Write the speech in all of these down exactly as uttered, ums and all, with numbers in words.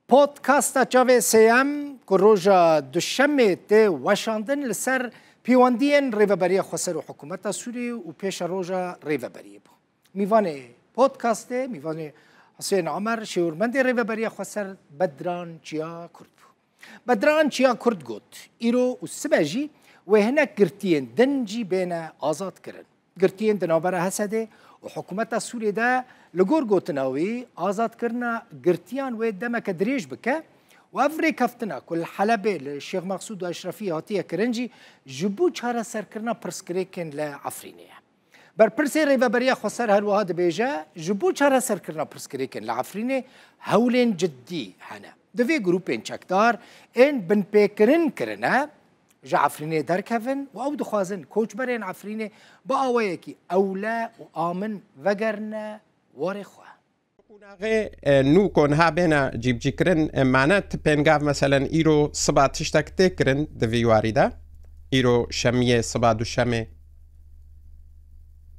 Podcasta Çavê Sêyem ku roja Duşemê tê weşandin, li ser pêwendiyên Rêveberiya Xweser û Hikûmeta Sûriyê û pêşeroja Rêveberiya bû. Mîvanê podcastê, mîvanê Husên Amer, şêwirmendê Rêveberiya Xweser Bedran Çiya Kurd bû. Bedran Çiya Kurd got, îro û sibe jî wê hinek girtiyên din jî bêne azad kirin. Girtiyên di navbera Hesedê û hikûmeta Sûriyê de, li gor gotina wî, azadkirina girtiyan wê demeke dirêj bike û ev rêkeftina ku li Helebê li Şêx Mexsûd û Eşrefiyê hatiye kirin jî ji bo çareserkirina pirsgirêkên li Efrînê ye. Berpirsê Rêveberiya Xweser her wiha dibêje, ji bo çareserkirina pirsgirêkên li Efrînê hewlên ciddî hene. Divê grûpên çekdar ên binpêkirin kirine, ji Efrînê derkevin û ew dixwazin koçberên Efrînê bi awayekî ewle û amin vegerine warê xwe. Qonaxê, e, nû ku niha bêne cîbicîkirin, e, mane ti pêngav, meselen, îro siba tiştek tê kirin di vî warî de? Îro şemiyê, siba duşemê?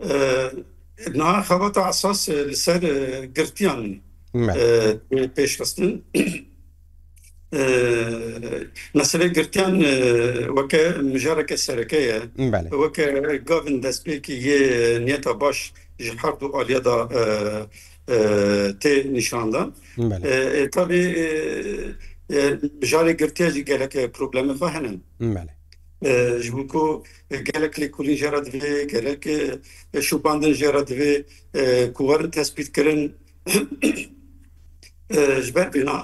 E, niha xebata esas, e, li ser, e, girtiyan, Belê. e, tê pêşxistin. E, meselê girtiyan, e, weke mijareke sereke ye. Belê. Weke gavin destpêkî yê niyeta baş ji her du aliya de, e, e, tê nîşandan. Belê. E, e, tabî, e, e, mijarê girtiya jî gelek, e, problemê xwe hene. Belê. E, ji bo ku, e, gelek lêkolîn jê re divê, gelek, e, şopandin jê re divê, e, ku werin tespît kirin. E, ji ber vêna.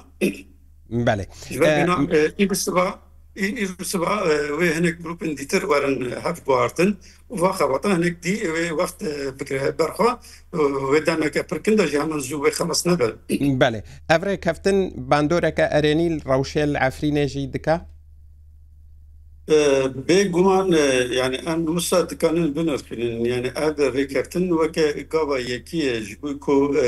Belê. Ji ber E, vêna, m- e, îro siba, î-, îro siba, e, wê hinek grûpên dîtir werin, e, hev guhartin û va xebata hinek dî wê wext, e, bigire ber xwe, e, wê demeke pir kin de jî heman zû wê xelas nebe. Belê. Ev rêkeftin bandoreke erênî li rewşê li Efrînê jî dike? E, bêguman, e, yani em wisa dikanin binirxînin. Yani ev rêkeftin weke gava yekî ye ji bo ku, e,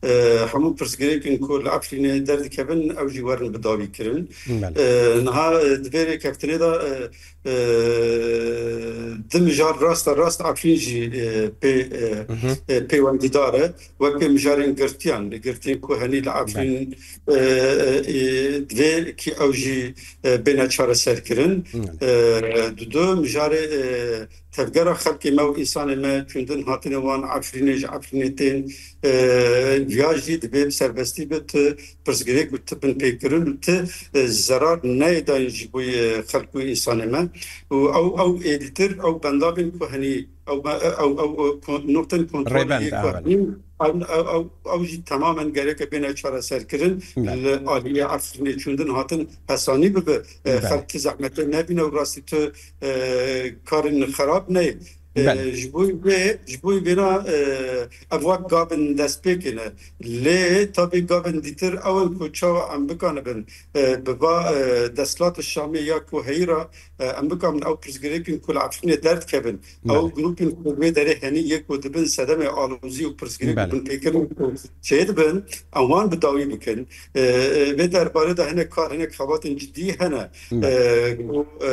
e, hemû pirsgirêkên ku li Efrînê derdikevin, ew jî werin bi dawî kirin. Belê. E, niha, e, di vê rêkeftinê de, e, e, di mijar rasta rast Efrîn jî, e, pê, e, Hı hı. e, pêwendîdar e. Weke mijarên girtiyan, girtiyên ku henî li Belê. Efrîn, e, e, e, divê ki ew jî, e, bêne çareserkirin. Belê. E, dudu mijarê, e, tevgera xelkê me û însanê me çûndin hatine wan Efrînê, ji Efrînê tên, e, viya jî divê bi serbestî bi tu pirsgirêk û tu binpêkirin û tu, e, zerar neyê dayîn ji bo, e, xelk û însanê me. Û ew, ew êdîtir, ew bendavên ku henî ew, ew, ew, ew, kon-, noqtên kontrolê Rêbend, yê ku a, belê. henî, ew, ew, ew, ew jî temamen gereke bêne çareserkirin. Belê. Li aliyê Efrînê çûndin hatin hesanî bibe. E, Belê. xelk ti zehmetê nebîne û rastî tu, e, karên xerab neyê. E, Belê. ji bo vê, ji bo vêna, e, ev wek gavin destpêkê ne. Lê tabî gavin dîtir ew in ku çawa em bikanibin, e, bi va, e, desthilatê Şamê ya ku heyî re, e, em bikamin ew pirsgirêkên ku li Efrînê derdikevin, Belê. ew grûpên ku wê derê henî yê ku dibin sedemê alozî û pirsgirêk û Belê. binpêkirin ku çêdibin, em wan bi dawî bikin. E, e, vê derbarê de hinek kar, hinek xebatên cidî hene. Belê. E, ku, e,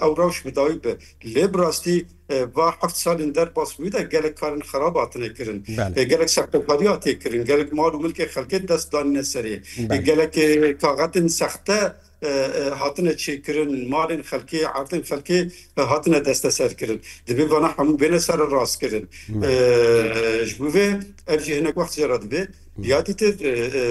ew rewş bi dawî be. Lê bi rastî, e, va heft salên derbas wî de gelek karên xerab hatine kirin. Belê. E, gelek sextekarî hatiye kirin, gelek mal û milkê xelkê dest danîne serê. E, Belê. gelek, e, kaxetên sexte, e, e, hatine çêkirin, malên xelkê, erdên xelkê, e, hatine desteser kirin. Divê vana hemû bêne sererast kirin. Belê. E, ji bo vê ev jî hinek wext jê re dibe. Ya dîtir, e, e,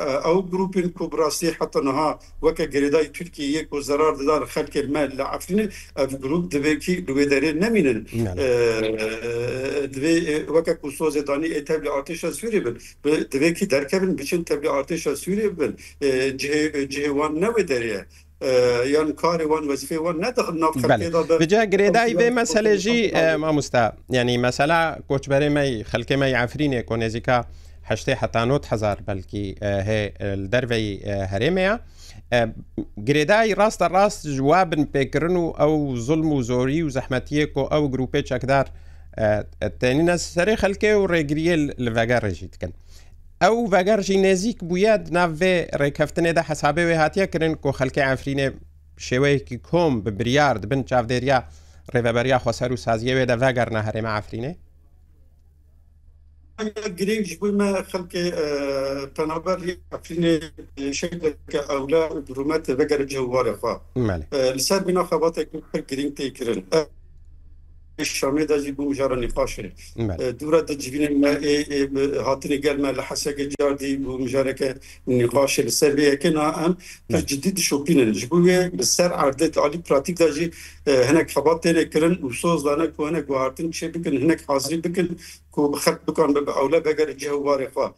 e, ew grûpên ku bi rastî heta niha weke girêdayî Tirkiyeyê ku zerar dida li xelkê me li Efrînê, ev grûp divê kî li wê derê nemînin. Belê. E, divê, e, weke ku sozê danî ê tevlî artêşa Sûriyê bin, bi, divê kî derkevin biçin tevlî artêşa Sûriyê bin. E, cihê, cihê wan ne wê derê ye. E, yan karê wan, wezîfeyê wan ne di nav Belê. xelkê de be. Bi cih girêdayî vê meselê jî, e, mamosta, yanî mesela koçberê me yî, xelkê me yî Efrînê ku nêzîka heştê heta nod hezar belkî, e, hê, e, li derveyî, e, herêmê ye. E, girêdayî rasta rast ji wa binpêkirin û ew zulm û zorî û zehmetiyê ku ew grûpê çekdar, e, e, tênîne serê xelkê û rêgiriyê li, li vegerê jî dikin. Ew veger jî nêzîk bûye, di nav vê rêkeftinê de hesabê wê hatiye kirin ku xelkê Efrînê bi şêweyekî kom bi biryar di bin çavdêriya Rêveberiya Xweser û saziyê wê de vegerine herêma Efrînê? ya girîng ji bo me xelkê, e, penaber yê Efrînê, e, şekleke ewle û bi rûmet vegere cih û warê xwe. Belê. E, li ser bîna xebateke pir girîng tê kirin. E, Şamê de jî bû mijara nîqaşê. Belê. E, dûra di civînên me ê, ê, bi hatinê gel me li Hesekê car dî bû mijareke nîqaşê li ser vê yekê. Niha em pir Belê. cidî dişopînin. Ji bo wê li ser erdê di alî pratîk de jî, e, hinek xebat têne kirin û soz dane ku hinek guhartin çê bikin, hinek hazirî bikin ku bi xelk bikan bi, bi ewle vegere cih û warê xwe.